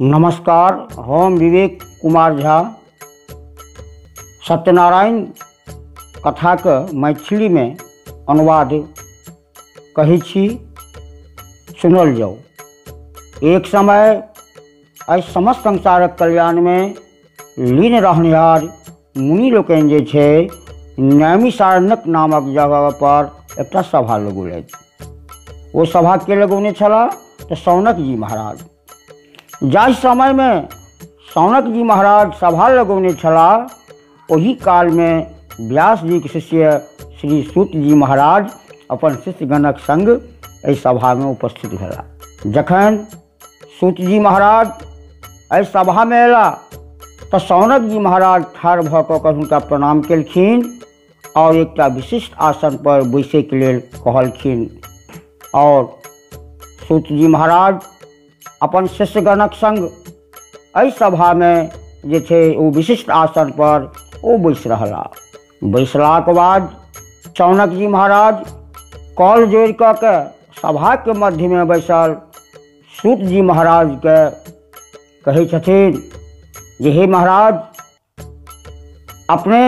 नमस्कार, हम विवेक कुमार झा सत्यनारायण कथाके मैथिलीमे अनुवाद कहै छी, सुनल जाउ। एक समय एहि समस्त संसारक कल्याणमे लीन रहनिहार मुनि लोकनि जे छै नैमिषारण्यक नामक जगह पर एकटा सभा लगौलथि। ओ सभा के लगौने छलाह तऽ शौनक जी महाराज। जाहि समयमे शौनक जी महाराज सभा लगौने छलाह ओहि कालमे व्यास जीके शिष्य श्री सूत जी महाराज अपन शिष्यगणक संग एहि सभामे उपस्थित भेलाह। जखन सूत जी महाराज एहि सभामे अयलाह तऽ शौनक जी महाराज ठाढ़ भऽ कऽ हुनका प्रणाम केलखिन और एकटा विशिष्ट आसन पर बैसैके लेल कहलखिन। और सूत जी महाराज अपन शिष्यगणक संग एहि सभामे जे छै ओ विशिष्ट आसन पर ओ बैस रहला। बैसलाके बाद शौनक जी महाराज कल जोड़ि कऽ के सभाके मध्यमे बैसल सूत जी महाराजके कहै छथिन जे हे महाराज, अपने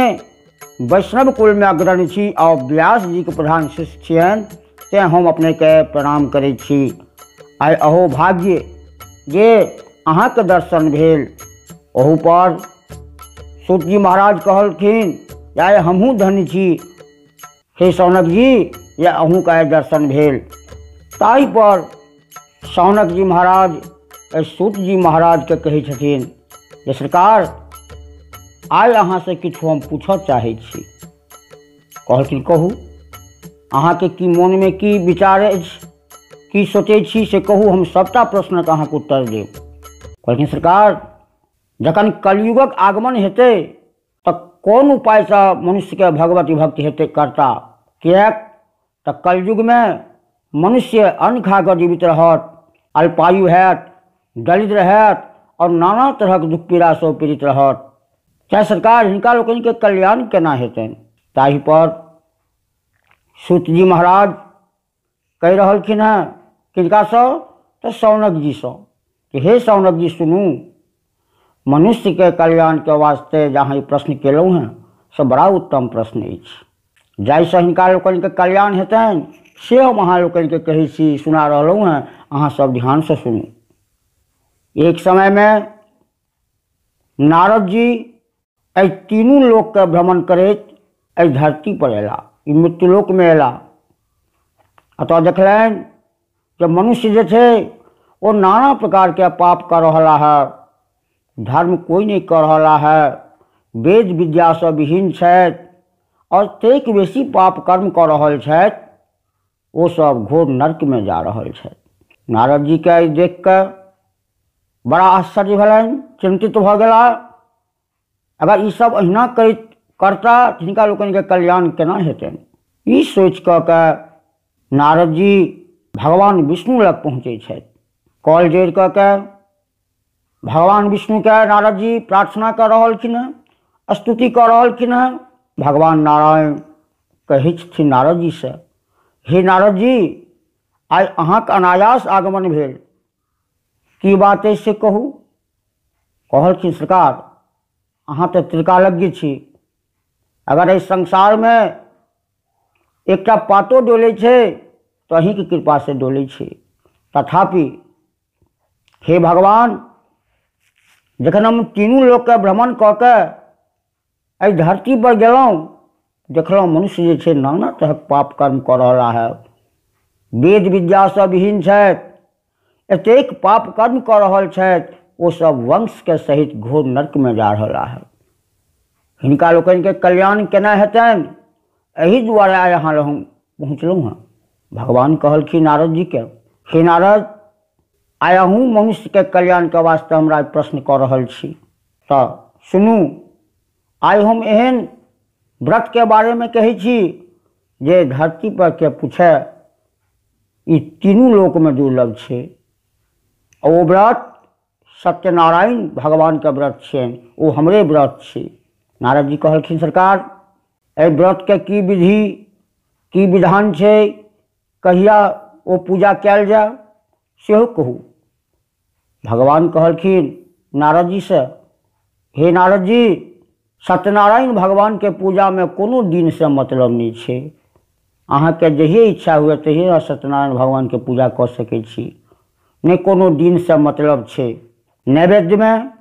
वैष्णव कुलमे अग्रणी छी और व्यास जीके प्रधान शिष्य छियनि, तेँ हम अपनेके प्रणाम करै छी। आइ अहो भाग्य जे अहाँके दर्शन भेल। ओहूपर सूत जी महाराज कहलखिन जे आइ हमहूँ धन्य छी हे शौनक जी, जे अहूँके आइ दर्शन भेल। ताहिपर शौनक जी महाराज सूत जी महाराजके कहै छथिन जे सरकार, आइ अहाँसँ किछु हम पूछऽ चाहै छी। कहलखिन कहू, अहाँके की मोनमे की विचार अछि, की सोचै छी से कहू, हम सभटा प्रश्नक अहाँके उत्तर देब। कहलखिन सरकार, जखन कलयुगक आगमन हेतै तऽ कोन उपायसँ मनुष्यके भगवती भक्ति हेतै करता? किएक तऽ कलयुगमे मनुष्य अन्न खा कऽ जीवित रहत, अल्पायु हैत, दरिद्र हैत और नाना तरहक दुख पीड़ासँ पीड़ित रहत। चाहे सरकार, हिनका लोकनिके कल्याण केना हेतनि? ताहिपर सूत जी महाराज कहि रहलखिन हेँ किनकासँ तऽ शौनक जीसँ कि हे शौनक जी सुनू, मनुष्यके कल्याणके वास्ते जे अहाँ ई प्रश्न केलहुँ हेँ से बड़ा उत्तम प्रश्न अछि। जाहिसँ हिनका लोकनिके कल्याण हेतनि से हम अहाँ लोकनिके कहै छी, सुना रहलहुँ हेँ, अहाँ सब ध्यानसँ सुनू। एक समयमे नारद जी एहि तीनू लोकके भ्रमण करैत एहि धरती पर अयलाह, ई मृत्युलोकमे अयलाह। एतऽ देखलनि जे मनुष्य जे छै ओ नाना प्रकारके पाप कऽ रहला है, धर्म कोइ नहि कऽ रहला है, वेद विद्यासँ विहीन छथि और ततेक बेसी पाप कर्म कऽ रहल छथि, ओ सब घोर नर्कमे जा रहल छथि। नारद जीके ई देख कऽ बड़ा आश्चर्य भेलनि, चिन्तित भऽ गेला। अगर ई सब अहिना करता हिनका लोकनिके कल्याण केना हेतनि? ई सोचि कऽ के नारद जी भगवान विष्णु लग पहुँचै छथि। कल जोड़ि कऽ के भगवान विष्णुके नारद जी प्रार्थना कऽ रहलखिन हेँ, स्तुति कऽ रहलखिन हेँ। भगवान नारायण कहै छथिन नारद जीसँ, हे नारद जी, आइ अहाँके अनायास आगमन भेल, की बात अछि से कहू। कहलखिन सरकार, अहाँ तऽ त्रिकालज्ञ छी, अगर एहि संसारमे एकटा पातो डोलै छै तऽ अहीँके कृपासँ डोलै छै। तथापि हे भगवान, जखन हम तीनू लोकके भ्रमण कऽ के एहि धरती पर गेलहुँ, देखलहुँ मनुष्य जे छै नाना तरहक पाप कर्म कऽ रहला है, वेद विद्यासँ विहीन छथि, एतेक पाप कर्म कऽ रहल छथि, ओ सब वंशके सहित घोर नर्कमे जा रहला है। हिनका लोकनिके कल्याण केना हेतनि, एहि दुआरे आइ अहाँ लग हम पहुँचलहुँ हेँ। भगवान कहलखिन नारद जीके, हे नारद, आइ अहूँ मनुष्यके कल्याणके वास्ते हमरा प्रश्न कऽ रहल छी, तऽ सुनू, आइ हम एहन व्रतके बारेमे कहै छी जे धरती पर के पूछे ई तीनू लोकमे दुर्लभ छै। ओ व्रत सत्यनारायण भगवानके व्रत छियनि, ओ हमरे व्रत छी। नारद जी कहलखिन सरकार, एहि व्रतके की विधि की विधान छै, कहिया ओ पूजा कयल जाय सेहो कहू। भगवान कहलखिन नारद जी से, हे नारद जी, सत्यनारायण भगवान के पूजा में कोनो दिन से मतलब नहीं छै। अहाँके जहिए इच्छा हुए तहिए सत्यनारायण भगवान के पूजा कऽ सकै छी, नहि कोनो दिन से मतलब छै। नैवेद्य में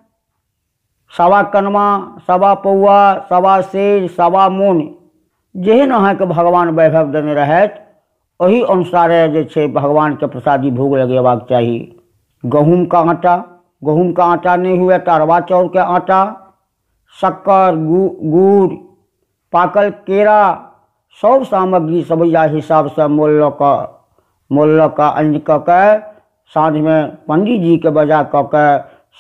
1.25 कनमा, 1.25 पौआ, 1.25 सेर, 1.25 मोन, जेहन अहाँके भगवान वैभव देने रहथि ओहि अनुसारे जे छै भगवान के प्रसादी भोग लगेबाक चाही। गहूँम का आटा, गहूँम का आटा नहीं हुए तो अरवा चाउर के आटा, शक्कर, गुड़, पाकल केरा, सब सामग्री सबैया हिसाबसँ मोल लऽ कऽ आनि कऽ के साँझमे पंडीजी के बजा कऽ के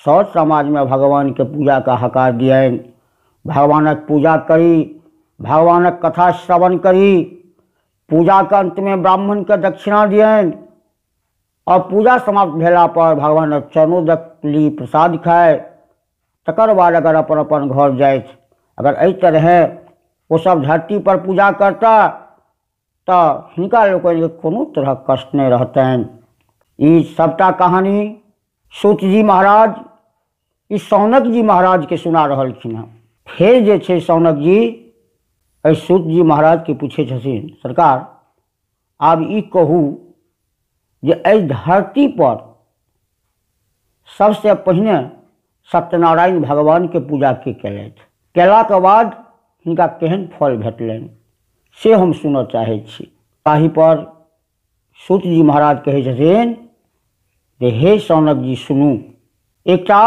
सर समाजमे भगवानके पूजाके हकार दियनि। भगवानक पूजा करी, भगवानक कथा श्रवण करी, पूजाके अंतमे ब्राह्मणके दक्षिणा दियनि और पूजा समाप्त भेला पर भगवानक चरणोदक ली, प्रसाद खाय, तकर बाद अगर अपन अपन घर जाइथ। अगर एहि तरहे ओ सब धरती पर पूजा करता तो हिनका लोकनिके कोनो तरहक कष्ट नहीं रहतनि। ई सबटा कहानी सूत जी महाराज ई सौनक जी महाराज के सुना रहलखिन हँ। फेर जे छै सौनक जी एहि सूत जी महाराज के पूछै छथिन, सरकार आब ई कहू जे एहि धरती पर सबसे पहिने सत्यनारायण भगवान के पूजा के केलथि, केलाके बाद हिनका केहन फल भेटलनि से हम सुनऽ चाहै छी। ताहि पर सूत जी महाराज कहै छथिन जे हे सौनक जी सुनू, एकटा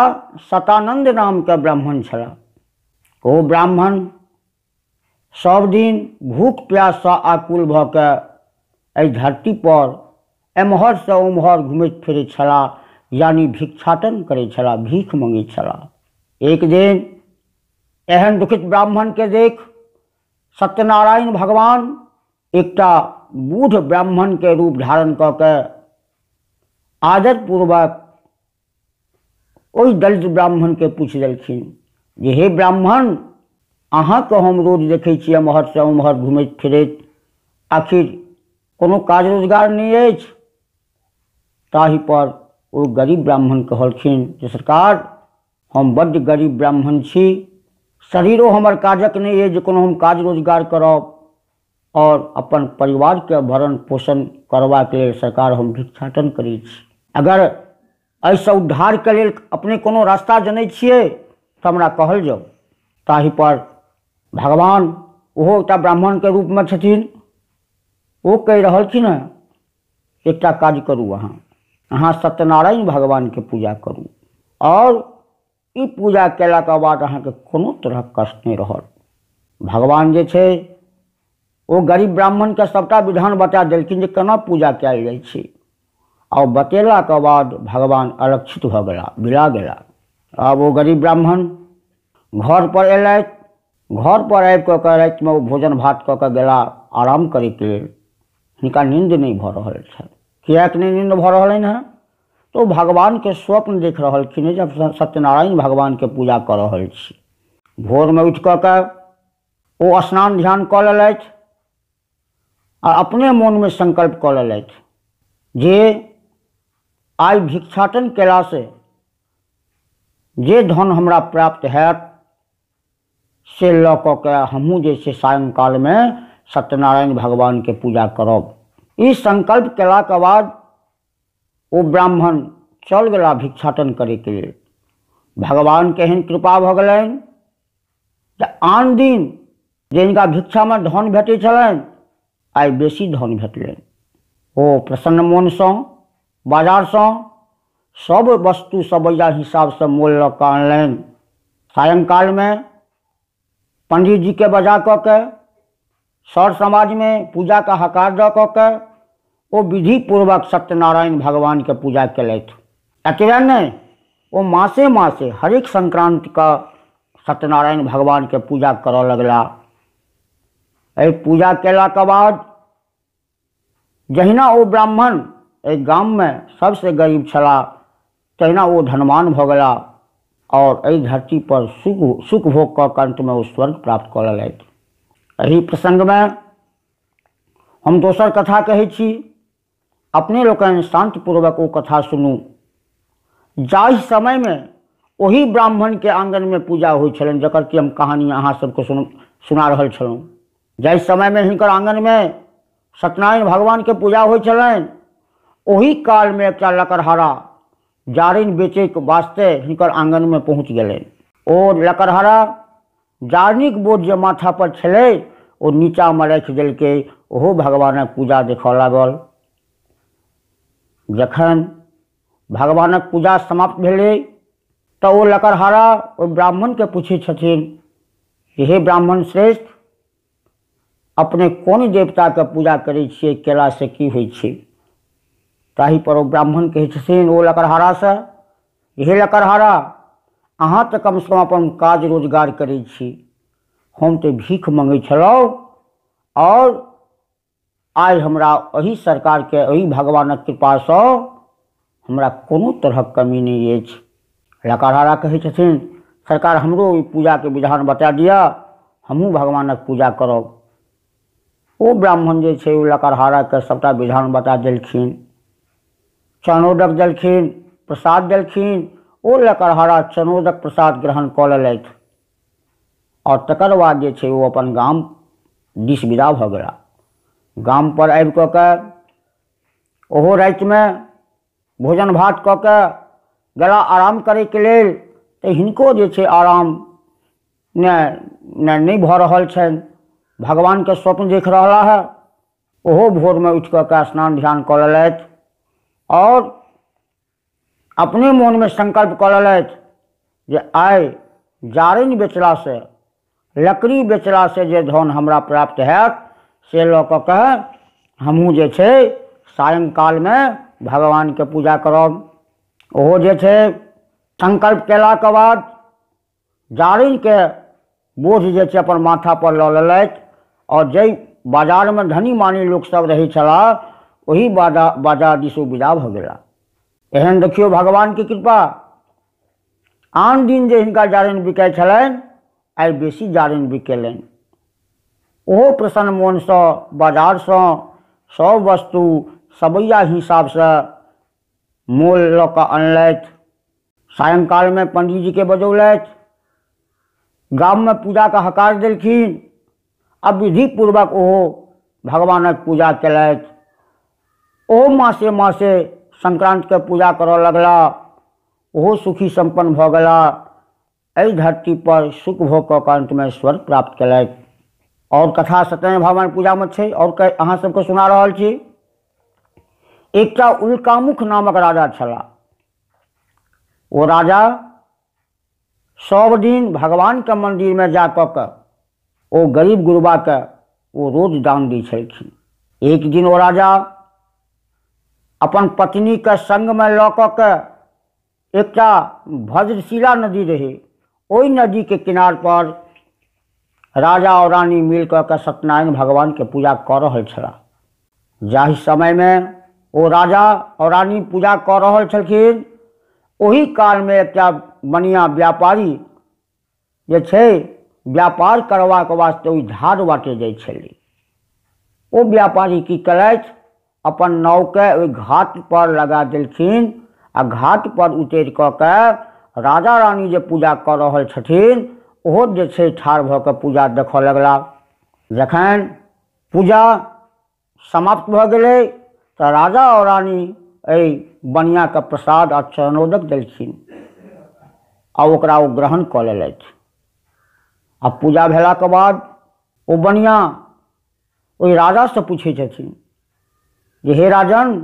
शतानंद नामके ब्राह्मण छलाह। ओ ब्राह्मण सब दिन भूख प्याससँ आकुल भऽ के एहि धरती पर एम्हरसँ ओम्हर घुमैत फिरैत छलाह, यानी भिक्षाटन करै छलाह, भीख मंगै छलाह। एक दिन एहन दुखित ब्राह्मण के देख सत्यनारायण भगवान एकटा बूढ़ ब्राह्मण के रूप धारण कऽ के आदरपूर्वक ओहि दलित ब्राह्मण के पूछि देलखिन जे हे ब्राह्मण, अहाँके हम रोज देखै छी एम्हरसँ ओम्हर घुमैत फिरैत, आखिर कोनो काज रोजगार नहि अछि? ताहि पर ओ गरीब ब्राह्मण कहलखिन जे सरकार, हम बड्ड गरीब ब्राह्मण छी, शरीरो हमर काजक नहि अछि जे कोनो हम काज रोजगार करब और अपन परिवारके भरण पोषण करबाक लेल सरकार हम भिक्षाटन करै छी। अगर एहिसँ उद्धारके लेल अपने कोनो रास्ता जनै छियै तऽ हमरा कहल जाउ। ताहि पर भगवान ओहो एकटा ब्राह्मणके रूपमे छथिन, ओ कहि रहलखिन हँ एकटा काज करू, अहाँ सत्यनारायण भगवानके पूजा करू और ई पूजा केलाके बाद अहाँके कोनो तरहक कष्ट नहि रहत। भगवान जे छै ओ गरीब ब्राह्मणके सबटा विधान बता देलखिन जे केना पूजा कयल जाइ छै। और बतेलाके बाद भगवान अलक्षित भऽ गेला, बिला गेला। आब ओ गरीब ब्राह्मण घर पर अयलथि। घर पर आबि कऽ रातिमे ओ भोजन भात कऽ के गेला आराम करैके लेल। हिनका नींद नहि भऽ रहल छनि। किएक नहि नींद भऽ रहलनि हँ? तो भगवानके स्वप्न देख रहलखिन जब सत्यनारायण भगवानके पूजा कऽ रहल छी। भोरमे उठि कऽ के ओ स्नान ध्यान कऽ लेलथि आ अपने मोनमे संकल्प कऽ लेलथि जे आइ भिक्षाटन केलासँ जे धन हमरा प्राप्त हैत से लऽ कऽ के हमहूँ जे छै सायंकालमे सत्यनारायण भगवानके पूजा करब। ई संकल्प केलाके बाद ओ ब्राह्मण चल गेला भिक्षाटन करैके लेल। भगवानके एहन कृपा भऽ गेलनि जे आन दिन जे हिनका भिक्षामे धन भेटै छलनि आइ बेसी धन भेटलनि। ओ प्रसन्न मोनसँ बाजारसँ सब वस्तु सबैया हिसाबसँ मोल लऽ कऽ अनलनि। सायंकालमे पंडीजीके बजा कऽ के सर समाजमे पूजाके हकार दऽ कऽ के ओ विधिपूर्वक सत्यनारायण भगवानके पूजा केलथि। एतबे नहि, ओ मासे मासे हरेक संक्रांतिके सत्यनारायण भगवानके पूजा करऽ लगला। एहि पूजा केलाके बाद जहिना ओ ब्राह्मण एहि गाममे सबसँ गरीब छलाह तहिना ओ धनवान भऽ गेला और एहि धरती पर सुख भोग कऽ के अंतमे ओ स्वर्ग प्राप्त कऽ लेलथि। एहि प्रसंगमे हम दोसर कथा कहै छी, अपने लोकनि शांतिपूर्वक ओ कथा सुनू। जाहि समयमे ओही ब्राह्मणके आँगनमे पूजा होइ छलनि, जकर कि हम कहानी अहाँ सबके सुना रहल छलहुँ। जाहि समयमे हिनकर आँगनमे सत्यनारायण भगवानके पूजा होइ छलनि, ओही कालमे एकटा लकड़हारा जारनि बेचैके वास्ते हिनकर आँगनमे पहुँच गेलनि। ओ लकड़हारा जारनिक बोझ जे माथा पर छलै ओ नीचाँमे राखि देलकै, ओहो भगवानक पूजा देखऽ लागल। जखन भगवानक पूजा समाप्त भेलै तऽ ओ लकड़हारा ओहि ब्राह्मणके पूछै छथिन जे हे ब्राह्मण श्रेष्ठ, अपने कोन देवताके पूजा करै छियै, केलासँ की होइ छै? ताहि पर ओ ब्राह्मण कहै छथिन ओ लकड़हारासँ, हे लकड़हारा, अहाँ तऽ कमसँ कम अपन काज रोजगार करै छी, हम तऽ भीख मङ्गै छलहुँ और आइ हमरा एहि सरकारके एहि भगवानक कृपासँ हमरा कोनो तरहक कमी नहि अछि। लकड़हारा कहै छथिन, सरकार हमरो ओहि पूजाके विधान बता दिअ, हमहूँ भगवानक पूजा करब। ओ ब्राह्मण जे छै ओ लकड़हाराके सबटा विधान बता देलखिन, चनोदक देलखिन, प्रसाद देलखिन। ओ लकड़हारा चनोदक प्रसाद ग्रहण कऽ लेलथि और तकर बाद जे छै ओ अपन गाम दिस विदा भऽ गेला। गाम पर आबि कऽ के ओहो रातिमे भोजन भात कऽ के गेला आराम करैके लेल। तऽ हिनको जे छै आराम नहि भऽ रहल छनि, भगवानके स्वप्न देख रहला है। ओहो भोरमे उठि कऽ के स्नान ध्यान कऽ लेलथि और अपने मोनमे संकल्प कऽ लेलथि जे आइ जारनि बेचलासँ, लकड़ी बेचलासँ जे धन हमरा प्राप्त हैत से लऽ कऽ के हमहूँ जे छै सायंकालमे भगवानके पूजा करब। ओहो जे छै संकल्प कयलाके बाद जारनिके बोझ जे छै अपन माथापर लऽ लेलथि और जाहि बाजारमे धनी मानी लोकसभ रहै छलाह ओही बाजार दिस ओ विदा भऽ गेला। एहन देखियौ भगवानके कृपा, आन दिन जे हिनका जारनि बिकाइ छलनि आइ बेसी जारनि बिकेलनि। ओहो प्रसन्न मोनसँ बाजारसँ सब वस्तु सबैया हिसाबसँ मोल लऽ कऽ अनलथि। सायंकालमे पंडीजीके बजौलथि, गाममे पूजाके हकार देलखिन आ विधिपूर्वक ओहो भगवानक पूजा केलथि। ओहो मासे मासे संक्रांतिके पूजा करऽ लगला, ओहो सुखी सम्पन्न भऽ गेला। एहि धरती पर सुख भऽ कऽ अन्तमे स्वर्ग प्राप्त केलथि। और कथा सत्यनारायण भगवान पूजामे छै और अहाँ सबके सुना रहल छी। एकटा उल्कामुख नामक राजा छलाह। ओ राजा सब दिन भगवानके मन्दिरमे जा कऽ के ओ गरीब गुरबाके ओ रोज दान दै छलखिन। एक दिन ओ राजा अपन पत्नीके संगमे लऽ कऽ के एकटा भद्रशिला नदी रहै, ओहि नदीके किनार पर राजा और रानी मिल कऽ के सत्यनारायण भगवानके पूजा कऽ रहल छलाह। जाहि समयमे ओ राजा और रानी पूजा कऽ रहल छलखिन ओही कालमे एकटा बनिया व्यापारी जे छै व्यापार करबाक वास्ते ओहि धार बाटे जाइ छलै। ओ व्यापारी की केलथि, अपन नावके ओहि घाट पर लगा देलखिन आ घाट पर उतरि कऽ के राजा रानी जे पूजा कऽ रहल छथिन ओहो जे छै ठाढ़ भऽ कऽ पूजा देखऽ लगला। जखन पूजा समाप्त भऽ गेलै तऽ राजा और रानी एहि बनियाके प्रसाद आ चरणोदक देलखिन आ ओकरा ओ ग्रहण कऽ लेलथि। आ पूजा भेलाके बाद ओ बनिया ओहि राजासँ पूछै छथिन जे हे राजन,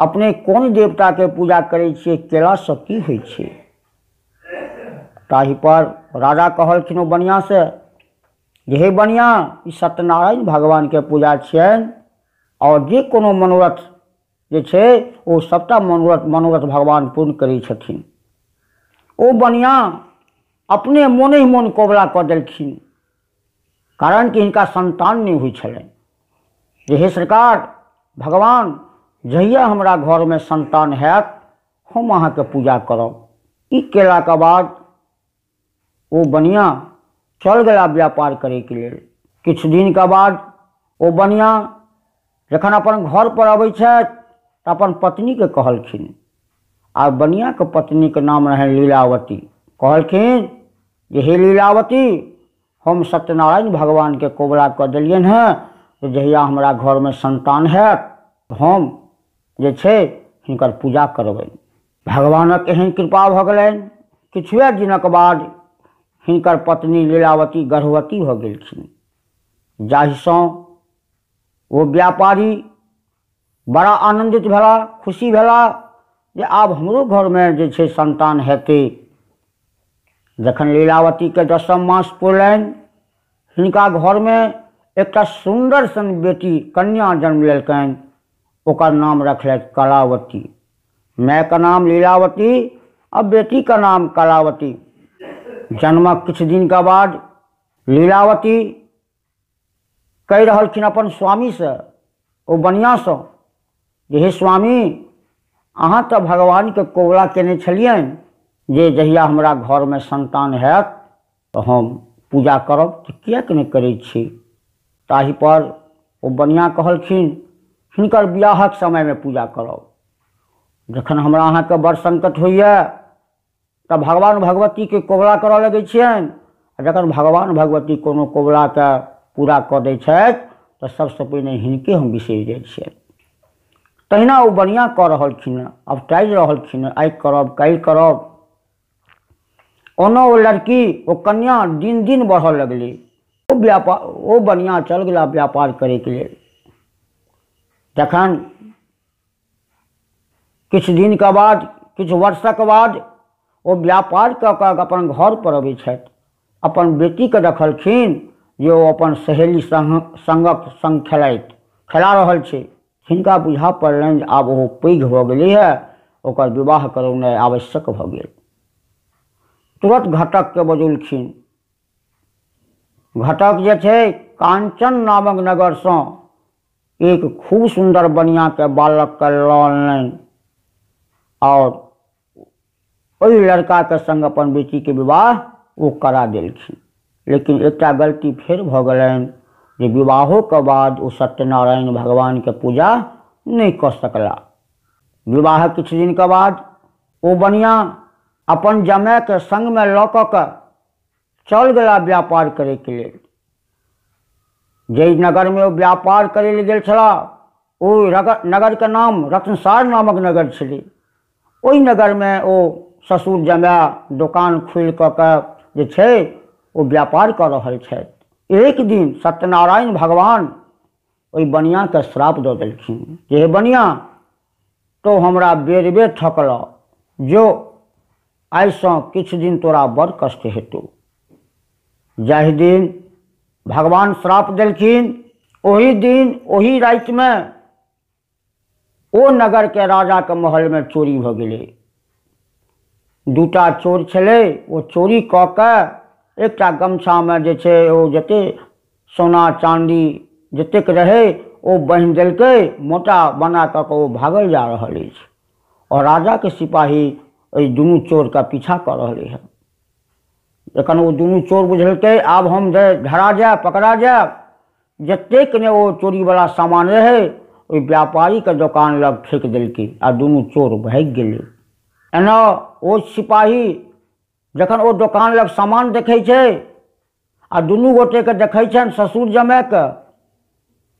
अपने कोन देवताके पूजा करै छियै, केलासँ की होइ छै? ताहि पर राजा कहलखिन ओ बनियासँ जे हे बनिया, ई सत्यनारायण भगवानके पूजा छियनि और जे कोनो मनोरथ जे छै ओ सबटा मनोरथ भगवान पूर्ण करै छथिन। ओ बनिया अपने मोने ही मोन कबुला कऽ देलखिन, कारण कि हिनका संतान नहि होइ छलनि। जे हे सरकार भगवान, जहिया हमरा घरमे संतान हैत हम अहाँके पूजा करब। ई केलाके बाद ओ बनिया चल गेला व्यापार करैके लेल। किछु दिनके बाद ओ बनिया जखन अपन घर पर अबै छथि तऽ अपन पत्नीके कहलखिन, आ बनियाके पत्नीके नाम रहनि लीलावती। कहलखिन जे हे लीलावती, हम सत्यनारायण भगवानके कबुला कऽ देलियनि हँ जे जहिया हमरा घरमे संतान हैत हम जे छै हिनकर पूजा करबनि। भगवानक एहन कृपा भऽ गेलनि, किछुए दिनक बाद हिनकर पत्नी लीलावती गर्भवती भऽ गेलखिन, जाहिसँ ओ व्यापारी बड़ा आनन्दित भेला, खुशी भेला जे आब हमरो घरमे जे छै संतान हेतै। जखन लीलावतीके 10म मास पुरलनि, हिनका घरमे एकटा सुन्दर सन बेटी कन्या जन्म लेलकनि। ओकर नाम रखलथि कलावती। मायके नाम लीलावती आ बेटीके नाम कलावती। जन्मक किछु दिनके बाद लीलावती कहि रहलखिन अपन स्वामीसँ, ओ बनियासँ, जे हे स्वामी, अहाँ तऽ भगवानके कबुला केने छलियनि जे जहिया हमरा घरमे संतान हैत तऽ हम पूजा करब, तऽ किएक नहि करै छी? ताहिपर ओ बनिया कहलखिन हिनकर बियाहक समयमे पूजा करब। जखन हमरा अहाँके बड़ संकट होइए तऽ भगवान भगवतीके कबुला करऽ लगै छियनि, आ जखन भगवान भगवती कोनो कबुलाके पूरा कऽ दै छथि तऽ सबसँ पहिने हिनके हम बिसरि जाइ छियनि। तहिना ओ बनिया कऽ रहलखिन हँ, आब टालि रहलखिन हँ, आइ करब काल्हि करब। ओना ओ लड़की, ओ कन्या दिन दिन बढ़ऽ लगलै। ओ व्यापार, ओ बनिया चल गेला व्यापार करैके लेल। जखन किछु दिनके बाद, किछु वर्षक बाद ओ व्यापार कऽ कऽ अपन घर पर अबै छथि, अपन बेटीके देखलखिन जे ओ अपन सहेली संगक संग खेला रहल छै। हिनका बुझा पड़लनि जे आब ओहो पैघ भऽ गेलै हँ, ओकर विवाह करौनाइ आवश्यक भऽ गेल। तुरत घटकके बजौलखिन। घटक जे छै कांचन नामक नगरसँ एक खूब सुन्दर बनियाके बालकके लऽ अनलनि और ओहि लड़काके संग अपन बेटीके विवाह ओ करा देलखिन। लेकिन एकटा गलती फेर भऽ गेलनि जे विवाहोके बाद ओ सत्यनारायण भगवानके पूजा नहि कऽ सकला। विवाहक किछु दिनके बाद ओ बनिया अपन जमायके संगमे लऽ कऽ के चल गेला व्यापार करैके लेल। जाहि नगरमे ओ व्यापार करै लए गेल छलाह ओहि नगरके नाम रत्नसार नामक नगर छलै। ओहि नगरमे ओ ससुर जमाय दोकान खोलि कऽ के जे छै ओ व्यापार कऽ रहल छथि। एक दिन सत्यनारायण भगवान ओहि बनियाके श्राप दऽ देलखिन जे हे बनिया, तो हमरा बेर बेर ठकलह, जो आइसँ किछु दिन तोरा बड़ कष्ट हेतौ। जाहि दिन भगवान श्राप देलखिन ओहि दिन ओहि रातिमे ओ नगरके राजाके महलमे चोरी भऽ गेलै। दूटा चोर छलै, ओ चोरी कऽ के एकटा गमछामे जे छै ओ जते सोना चाँदी जतेक रहै ओ बान्हि देलकै, मोटा बना कऽ ओ भागल जा रहल अछि और राजाके सिपाही एहि दुनू चोरके पीछा कऽ रहलै हँ। जखन ओ दुनू चोर बुझलकै आब हम धरा जायब, पकड़ा जायब, जतेक ने ओ चोरीवला सामान रहै ओहि व्यापारीके दोकान लग फेक देलकै आ दुनू चोर भागि गेलै। एना ओ सिपाही जखन ओ दोकान लग सामान देखै छै आ दुनू गोटेके देखै छनि ससुर जमायके,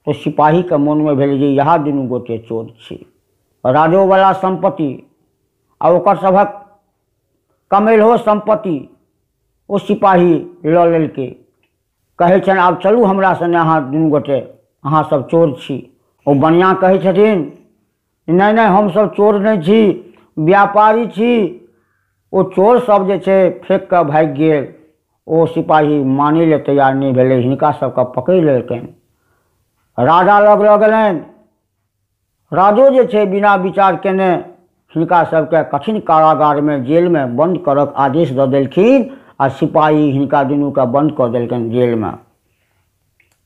तऽ सिपाहीके मोनमे भेलै जे इएह दुनू गोटे चोर छी। राजोवला सम्पत्ति आ ओकर सभक कमेलहो सम्पत्ति ओ सिपाही लऽ लेलकै। कहै छनि आब चलू हमरा सङ्गे अहाँ दुनू गोटे, अहाँ सब चोर छी। ओ बनिया कहै छथिन नहि नहि, हमसब चोर नहि छी, व्यापारी छी। ओ चोर सब जे छै फेक कऽ भागि गेल। ओ सिपाही मानै लए तैयार नहि भेलै, हिनका सबके पकड़ि लेलकनि, राजा लग लऽ गेलनि। राजो जे छै बिना विचार केने हिनका सबके कठिन कारागारमे जेलमे बन्द करक आदेश दऽ देलखिन आ सिपाही हिनका दुनूके बन्द कऽ देलकनि जेलमे।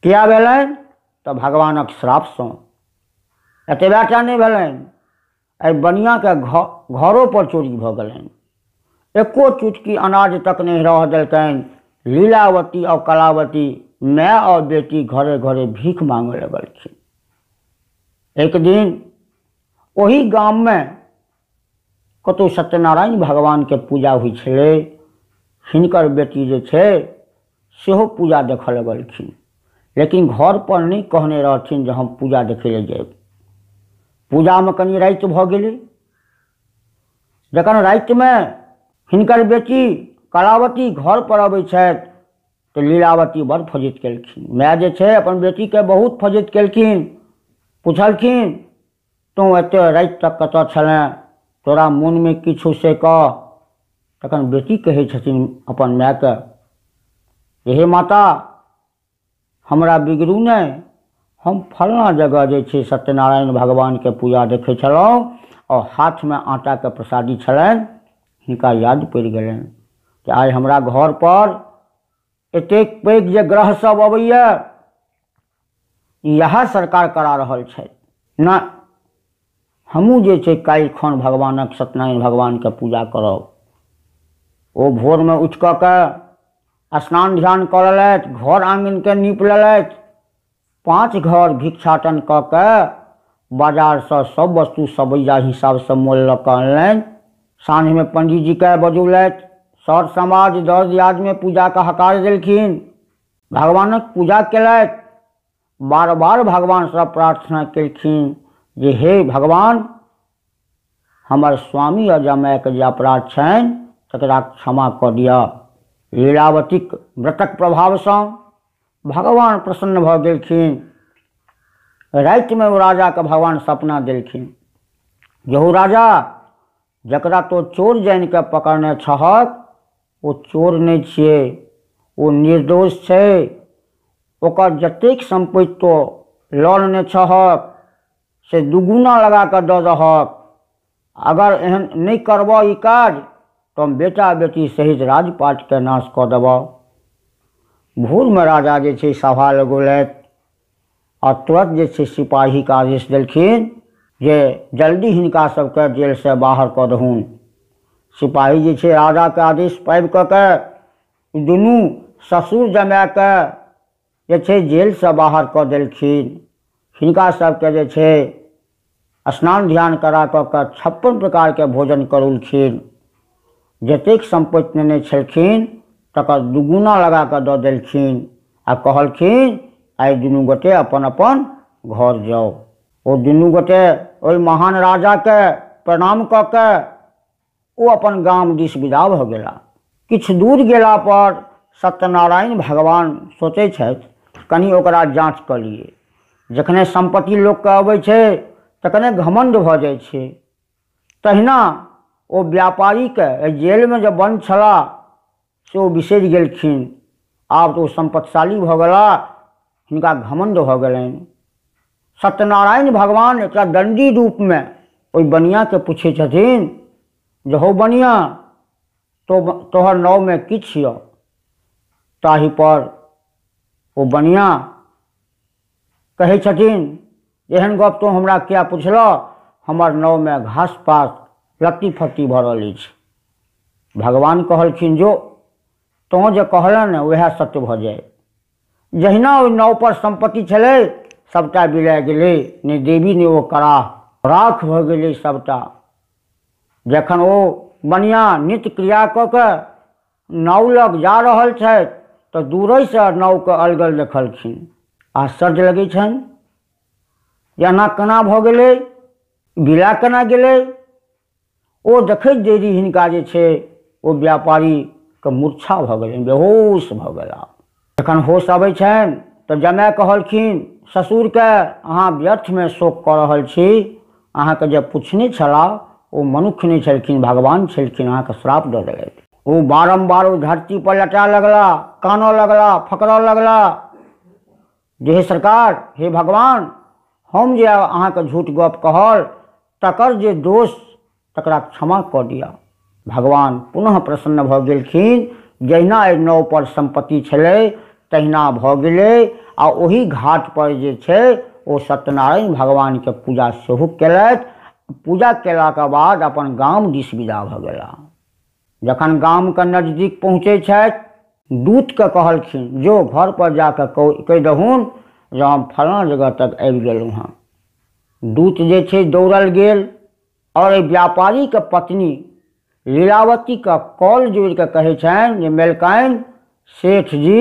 किया भेलनि? तऽ भगवानक श्रापसँ। एतबे टा नहि भेलनि, एहि बनियाके घरो पर चोरी भऽ गेलनि। एको चुटकी अनाज तक नहि रह देलकनि। लीलावती और कलावती माय और बेटी घरे घरे भीख मांगे लगलखिन। एक दिन ओही गाममे कतहु सत्यनारायण भगवानके पूजा होइ छलै। हिनकर बेटी जे छै सेहो पूजा देखऽ लगलखिन, लेकिन घर पर नहि कहने रहथिन जे हम पूजा देखै लए जायब। पूजामे कनि राति भऽ गेलै। जखन रातिमे हिनकर बेटी कलावती घर पर अबै छथि तऽ लीलावती बड़ फजैत केलखिन। माय जे छै अपन बेटीके बहुत फजैत केलखिन। पुछलखिन, तू एते राति तक कतऽ छलें, तोरा मोनमे किछु से कह। तखन बेटी कहै छथिन अपन मायके, हे माता, हमरा बिगड़ू नहि, हम फलना जगह जे छै सत्यनारायण भगवानके पूजा देखै छलहुँ आओर हाथमे आटाके प्रसादी छलनि। हिनका याद पड़ि गेलनि जे आइ हमरा घर पर एतेक पैघ जे ग्रह सब अबैया इएह सरकार करा रहल छथि ने, हमहूँ जे छै काल्हि खन भगवानक सत्यनारायण भगवानके पूजा करब। ओ भोरमे उठि कऽ के स्नान ध्यान कऽ लेलथि, घर आङ्गनके नीप लेलथि, 5 घर भिक्षाटन कऽ के बाजारसँ सब वस्तु सबैया हिसाबसँ मोल लऽ कऽ अनलनि। साँझमे पंडीजीके बजौलथि, सर समाज 10 दियादमे पूजाके हकार देलखिन, भगवानक पूजा केलथि। बार बार भगवानसँ प्रार्थना केलखिन जे हे भगवान, हमर स्वामी आ जमायके जे अपराध छनि तकरा क्षमा कऽ दिअ। लीलावतीक व्रतक प्रभावसँ भगवान प्रसन्न भऽ गेलखिन। रातिमे ओ राजाके भगवान सपना देलखिन, जे राजा, जकरा तो चोर जानिके पकड़ने छहक ओ चोर नहि छियै, ओ निर्दोष छै, ओकर जतेक सम्पत्ति तो लऽ लेने छहक से दुगुना लगा कऽ दऽ दहक। अगर एहन नहि करबह ई काज तऽ हम बेटा बेटी सहित राजपाटके नाश कऽ देबह। भोरमे राजा जे छै सभा लगौलथि आ तुरंत जे छै सिपाहीके आदेश देलखिन जे जल्दी हिनका सबके जेलसँ बाहर कऽ दहुन। सिपाही जे छै राजाके आदेश पाबि कऽ के दुनू ससुर जमायके जे छै जेलसँ बाहर कऽ देलखिन। हिनका सबके जे छै स्नान ध्यान करा कऽ के 56 प्रकारके भोजन करौलखिन। जतेक सम्पत्ति नेने छलखिन तकर दुगुना लगा कऽ दऽ देलखिन आ कहलखिन, आइ दुनू गोटे अपन अपन घर जाउ। ओ दुनू गोटे ओहि महान राजाके प्रणाम कऽ के ओ अपन गाम दिस विदा भऽ गेला। किछु दूर गेला पर सत्यनारायण भगवान सोचै छथि कनि ओकरा जाँच कऽ लिए। जखने सम्पत्ति लोकके अबै छै तखने घमण्ड भऽ जाइ छै। तहिना ओ व्यापारीके जेलमे जब बन्द छलाह से ओ बिसरि गेलखिन। आब तऽ ओ सम्पत्तिशाली भऽ गेला, हिनका घमण्ड भऽ गेलनि। सत्यनारायण भगवान एकटा दण्डी रूपमे ओहि बनियाके पूछै छथिन जे हौ बनिया, तोहर नावमे किछु यऽ? ताहि पर ओ बनिया कहै छथिन, एहन गप तो हमरा किया पुछलह, हमर नावमे घास पात लत्ती फत्ती भरल अछि। भगवान कहलखिन, जो तोँ जे कहलह ने वएह सत्य भऽ जाय। जहिना ओहि नाव पर सम्पत्ति छलै सबटा बिला गेलै, ने देवी ने ओ कराह, राख भऽ गेलै सबटा। जखन ओ बनिया नित्य क्रिया कऽ के नाव लग जा रहल छथि तऽ दूरसँ नावके अलगल देखलखिन। आश्चर्य लगै छनि जे एना केना भऽ गेलै, बिला केना गेलै। ओ देखैत देरी हिनका जे छै ओ व्यापारीके मूर्छा भऽ गेलनि, बेहोश भऽ गेला। जखन होश अबै छनि तऽ जमाय कहलखिन ससुरके, अहाँ व्यर्थमे शोक कऽ रहल छी, अहाँके जे पुछने छलाह ओ मनुष्य नहि छलखिन, भगवान छलखिन, अहाँके श्राप दऽ देलथि। ओ बारम्बार ओ धरती पर लटाए लगला, कानऽ लगला, फकरऽ लगला जे हे सरकार, हे भगवान, हम जे अहाँके झूठ गप कहल तकर जे दोष तकरा क्षमा कऽ दिअ। भगवान पुनः प्रसन्न भऽ गेलखिन। जहिना एहि नाव पर सम्पत्ति छलै तहिना भऽ गेलै। आ ओहि घाट पर जे छै ओ सत्यनारायण भगवानके पूजा सेहो केलथि। पूजा केलाके बाद अपन गाम दिस विदा भऽ गेला। जखन गामके नजदीक पहुँचै छथि, दूतके कहलखिन, जो घर पर जाकऽ कहि दहुन जे हम फलाँ जगह तक आबि गेलहुँ हँ। दूत जे छै दौड़ल गेल, और एहि व्यापारीके पत्नी लीलावतीके कॉल जोड़ि कऽ कहै छनि जे मेलकाइन सेठ जी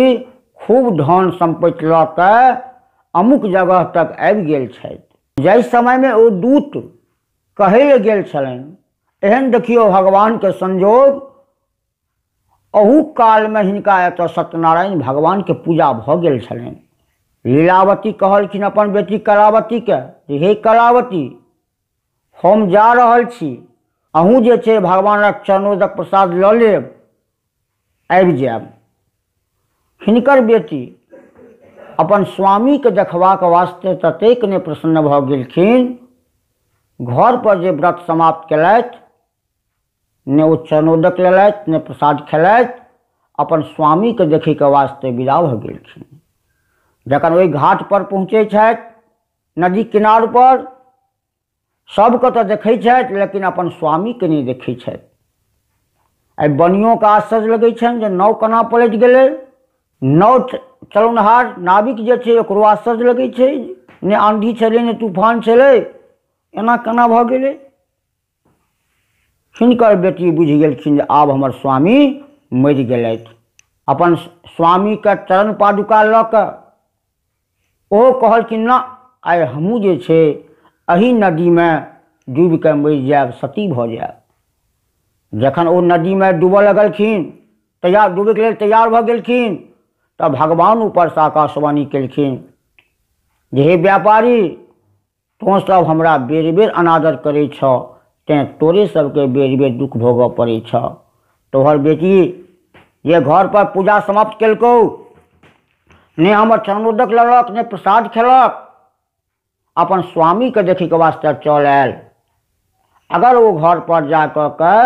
खूब धन सम्पत्ति लऽ कऽ अमुक जगह तक आबि गेल छथि। जाहि समयमे ओ दूत कहै लए गेल छलनि, एहन देखियौ भगवानके संयोग, अहू कालमे हिनका एतऽ सत्यनारायण भगवानके पूजा भऽ गेल छलनि। लीलावती कहलखिन अपन बेटी कलावतीके, हे कलावती, हम जा रहल छी, अहूँ जे छै भगवानक चरणोदक प्रसाद लऽ लेब, आबि जायब। हिनकर बेटी अपन स्वामीके देखबाक वास्ते ततेक नहि प्रसन्न भऽ गेलखिन, घर पर जे व्रत समाप्त केलथि, ने ओ चरणोदक लेलथि ने प्रसाद खेलथि, अपन स्वामीके देखैके वास्ते विदा भऽ गेलखिन। जखन ओहि घाट पर पहुँचै छथि, नदी किनार पर, सबके तऽ देखै छथि लेकिन अपन स्वामीके नहि देखै छथि। आइ बनियोके आश्चर्य लगै छनि जे नाव केना पलटि गेलै। नाव चलौनहार नाविक जे छै ओकरो आश्चर्य लगै छै, ने आंधी छलै ने तूफान छलै, एना केना भऽ गेलै। हिनकर बेटी बुझि गेलखिन जे आब हमर स्वामी मरि गेलथि। अपन स्वामीके चरण पादुका लऽ कऽ ओहो कहलखिन ना, आइ हमहूँ जे छै एहि नदीमे डूबिकऽ मरि जायब, सती भऽ जायब। जखन ओ नदीमे डूबऽ लगलखिन, तैयार डूबैके लेल तैयार भऽ गेलखिन, तऽ भगवान ऊपरसँ आकाशवाणी केलखिन जे हे व्यापारी, तोँ सब हमरा बेर बेर अनादर करै छह, तेँ तोरे सबके बेर बेर दुख भोगऽ पड़ै छह। तोहर बेटी जे घर पर पूजा समाप्त केलकौ, ने हमर चरणोदक लेलक ने प्रसाद खेलक, अपन स्वामीके देखैके वास्ते चल आयल। अगर ओ घर पर जा कऽ के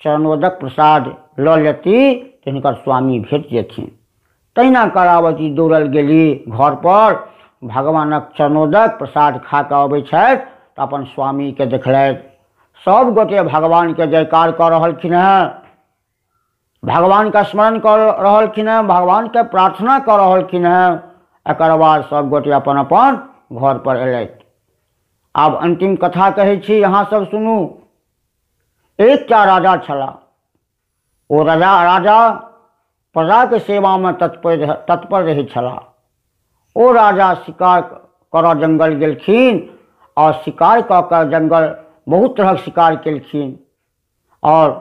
चरणोदक प्रसाद लऽ लेती तऽ हिनकर स्वामी भेट जेथिन। तहिना कलावती दौड़ल गेली घर पर, भगवानक चरणोदक प्रसाद खा कऽ अबै छथि तऽ अपन स्वामीके देखलथि। सब गोटे भगवानके जयकार कऽ रहलखिन हेँ, भगवानके स्मरण कऽ रहलखिन हेँ, भगवानके प्रार्थना कऽ रहलखिन हेँ। एकर बाद सब गोटे अपन अपन घर पर एलथि। आब अंतिम कथा कहै छी, अहाँ सब सुनू। एकटा राजा छलाह। ओ राजा प्रजाके सेवामे तत्पर रहै छलाह। ओ राजा शिकार करऽ जंगल गेलखिन और शिकार कऽ कऽ जंगल बहुत तरहक शिकार केलखिन। और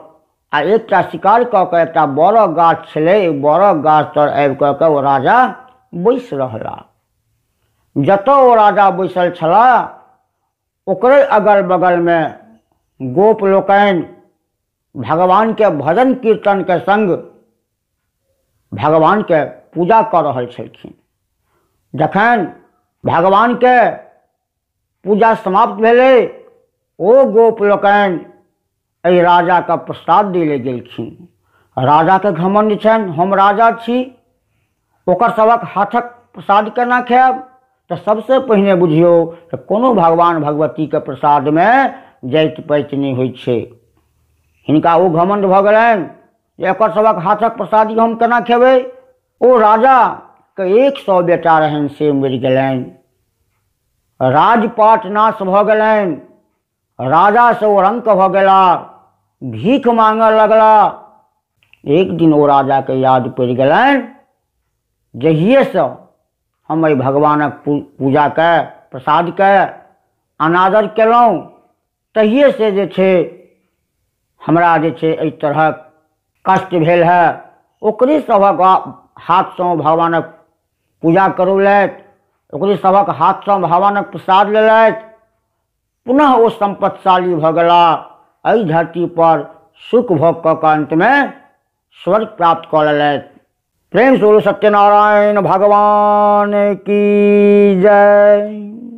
आ एकटा शिकार कऽ कऽ एकटा बड़क गाछ छलै, बड़क गाछ तर आबि कऽ कऽ ओ राजा बैस रहला। जतऽ ओ राजा बैसल छलाह ओकरे अगल बगलमे गोप लोकनि भगवानके भजन कीर्तनके संग भगवानके पूजा कऽ रहल छलखिन। जखन भगवानके पूजा समाप्त भेलै, ओ गोप लोकनि एहि राजाके प्रसाद दै लए गेलखिन। राजाके घमंड छनि, हम राजा छी, ओकर सबक हाथक प्रसाद केना खायब। तऽ सबसे पहिने बुझियौ तऽ कोनो भगवान भगवतीके प्रसादमे जाति पाति नहि होइ छै। हिनका ओ घमंड भऽ गेलनि जे एकर सबक हाथक प्रसादी हम केना खेबै। ओ राजाके 100 बेटा रहनि, से मरि गेलनि, राजपाट नाश भऽ गेलनि, राजासँ ओ रंक भऽ गेला, भीख मांगऽ लगला। एक दिन ओ राजाके याद पड़ि गेलनि, जहिएसँ हम एहि भगवानक पूजाके प्रसादके अनादर केलहुँ तहिएसँ जे छै हमरा जे छै एहि तरहक कष्ट भेल है। ओकरे सभक हाथसँ भगवानक पूजा करौलथि, ओकरे सभक हाथसँ भगवानक प्रसाद लेलथि। पुनः ओ सम्पत्तिशाली भऽ गेला, एहि धरती पर सुख भोग कऽ कऽ अंतमे स्वर्ग प्राप्त कऽ लेलथि। प्रेम से बोलो सत्यनारायण भगवान की जय।